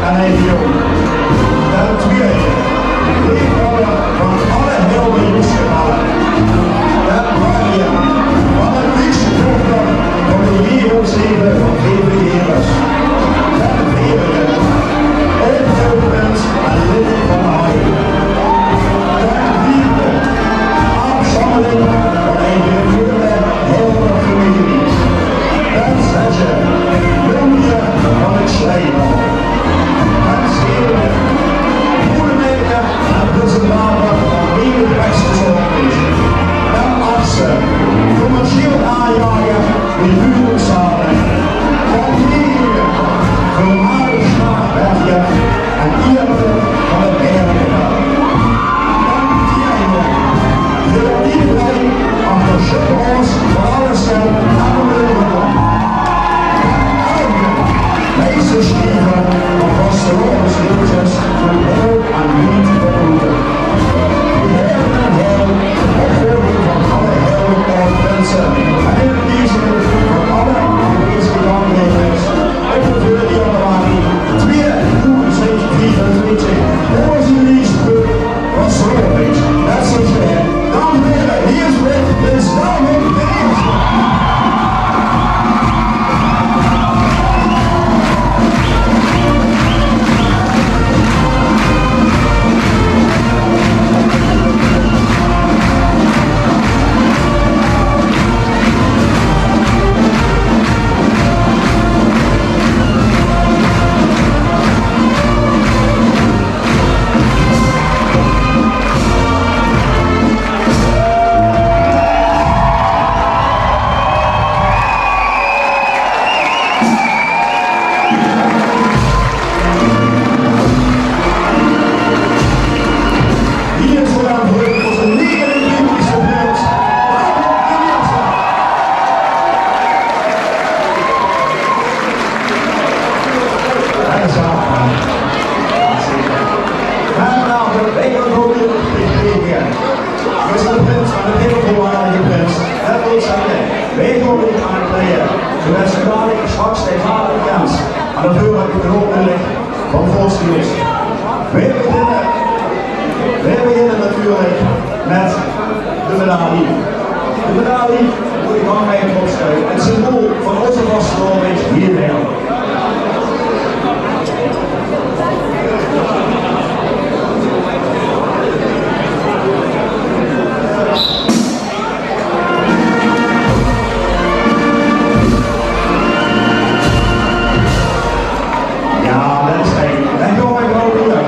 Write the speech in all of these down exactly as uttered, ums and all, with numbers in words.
En ein jóng. Ten twiede, leefhawwer van alle Helder joedsgevalle. Ten derde, van 't liefste dochter van de J O C van G V Gerus. Ten veerde, oud-prins en lid van de Haie. Ten vierde, afstammeling van ein gehuurde Helder femilie. Ten zesde, jongke van 't Sjleiner. Ten zevende, boelemeiker en presentator van Meeuwis Beste Zomerfeest. Ten achtste, commercieel aanjager, miljoenen sale. Ten negende, voormalig slagwerker en ierlid van 't Bergengeval. Ten tiende, Geraldine Blij, achter Sjokkels, van alle stem, namelijk Rotterdam. Ten elfde, meestersjriever van vastelaovesleedjes, van Paul en Miet de Boer. Heer en Heer, opvolger van alle Heer en Prinsen. En in deze van alle geweest belangrijkers. Op de vierde januari tweeduizend vijfentwintig, Rosie Liesbeth. Wat zo is, dat is het. Dames en heren, hier is Wit, de Stammen. Hier is vandaag voor onze negenentwintigste prins, Marco Eliasson. Hij is af. Vanavond, wij gaan ook weer op de Beste prins, aan de hele voorwaardige prins, het wil zeggen, wij gaan niet aankleden. Zodat ze dadelijk straks de vader kent. En dat wil ik gewoon van voorstel is. Wij beginnen, wij beginnen natuurlijk met de medaille. De medaille moet ik aan mij opstellen. Het symbool van onze vastelaovend hier. Ja, dat is fijn. Dat kan ik wel weer.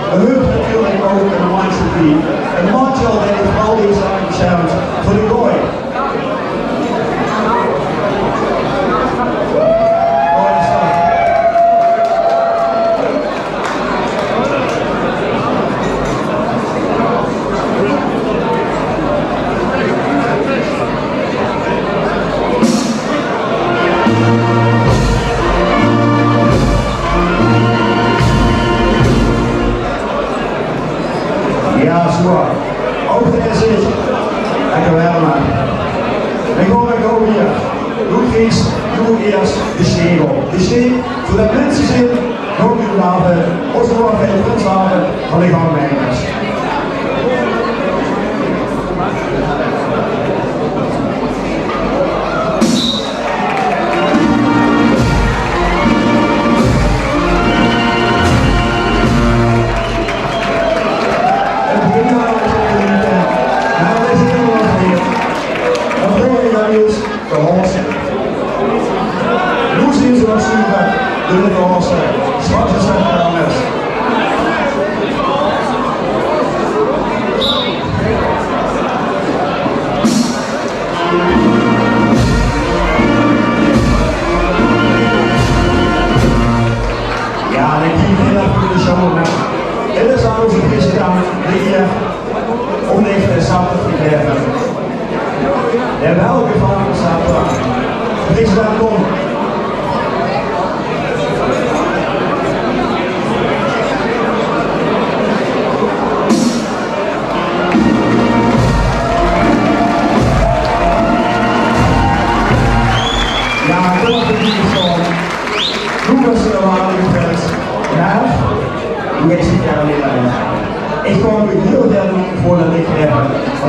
Dat hoort natuurlijk ook in de Manchester League. En Martial, die heeft al deze zaken beschermd voor de goal. Ja, zwaar. Ook deze is lekker werm aan. Ik hoor het ook hier. Doe Chris, doe eerst de steen op. De steen, zodat mensen zien, ook nu laten, als we nog geen prins laten, van de gang. Ja, dan krijg je dat voor de zomer. Dit is aan onze president, de heer Omlichter, Sappert gekregen. De welke van Sappert? President, kom.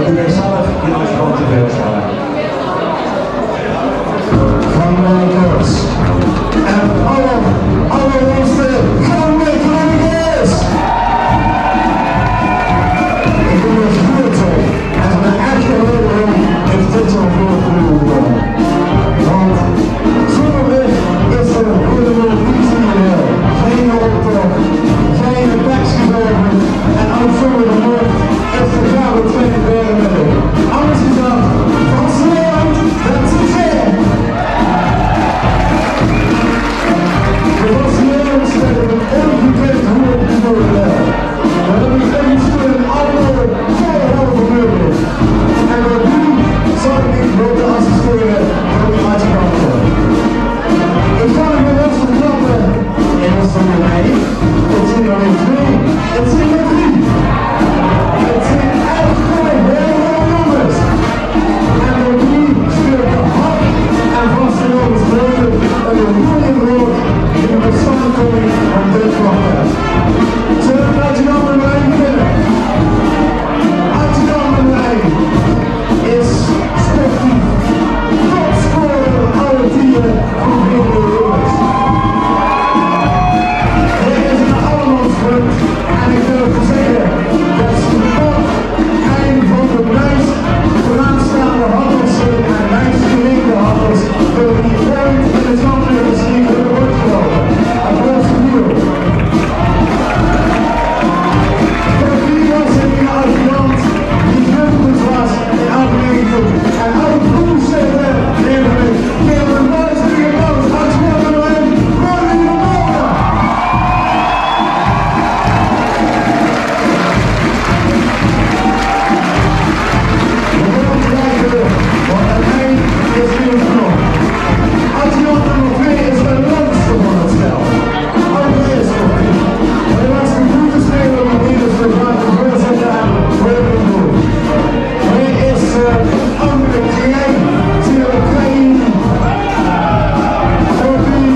Zelf in ons rond te voorstellen. Van Melkers. En alle, alle mensen gaan met Lucas. Ik wil het goed zeggen. En van de echte Rotterdam is dit zo'n voorbeeld. Want zonder is er een goede visie, geen optocht, geen taxi. En ook zonder de moord is de Gabel tweeëntwintig. Alles is af. Vastgelegd, dat is het. De vastgelegd stelt een ongekend hoer te worden. We hebben geen stoel, allemaal vol helpen. En wat nu zal ik niet moeten assisteren door de maatschapper. Ik ga er weer los van klappen. En dat is dan weer één. Het zijn er weer twee. Het zijn er drie. Het zijn eigenlijk gewoon heel veel nummers. En door die speelt de hap en vastgelopen spreuken en de roer in rood in de samenkoming van dit prachtig. Zullen we het nummer één beginnen? Het nummer één is sportief. Topscorer aller tijden van V V Ajax. Hij is een allemansvriend en ik durf te zeggen dat zijn pap een van de meest vooraanstaande happers en meest geliefde happers die ooit in de Champions League hebben rondgelopen. Applaus voor Nico. Voor Nico was hij een adjudant die jeugdig was. Hij is, eh, ook met die, die Oekraïne. Voor wie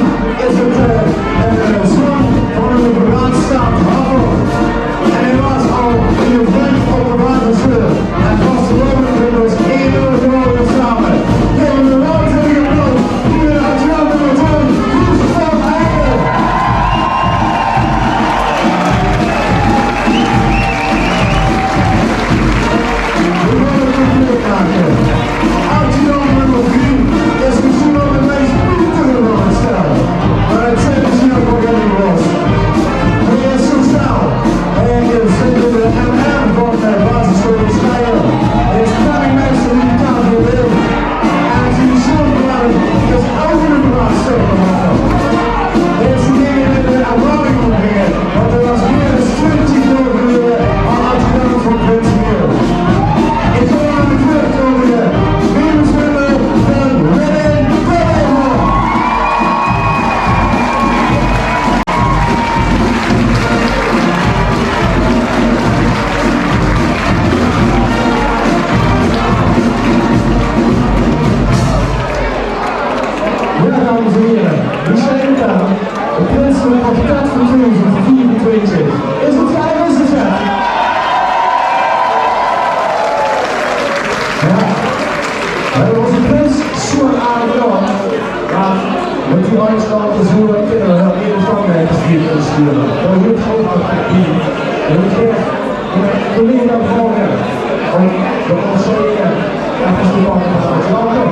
is het, eh, een, eh, zoon van een vooraanstaand happer. En hij was al in de vijf op de basisschool. En vastgelopen was één euro samen. Geef hem een waanzinnige applaus. Hier uit Jan de Metoon, Roosevelt Heijnen. We willen het natuurlijk maken. Adjudant nummer drie is misschien wel de meest pieptere van het stel, maar het zit misschien ook wel in de los. Hij is sociaal. Hij zit in de M M van de basisschool in Scheier. Hij is penningmeester in de K V B. En zijn schoonvader is ook in de basisschool. Deze dingen in de ervaring ontwikkelen. Want er was meer dan twintig jaar geleden al adjudant van Prins Michiel. Ik wil aan de terugkomende Venus Miller van Redding Bellingham. Ja, dames en heren, wie zei het aan? De prins van het kwartet van tweeduizend vierentwintig. Is het fijn, is het vet? Ja. Hij was de prins, zo'n aardig jongen. Maar met die handstand is hoe dat kinderen wel meer van mij gestuurd kunnen sturen. Dat hoeft ook nog te doen. En ik geef mijn collega Paul Rem om de onderscheidingen even te pakken van het lampen.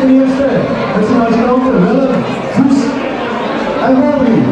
Eerste, met zijn adjudante Willem, Voes en Robbie.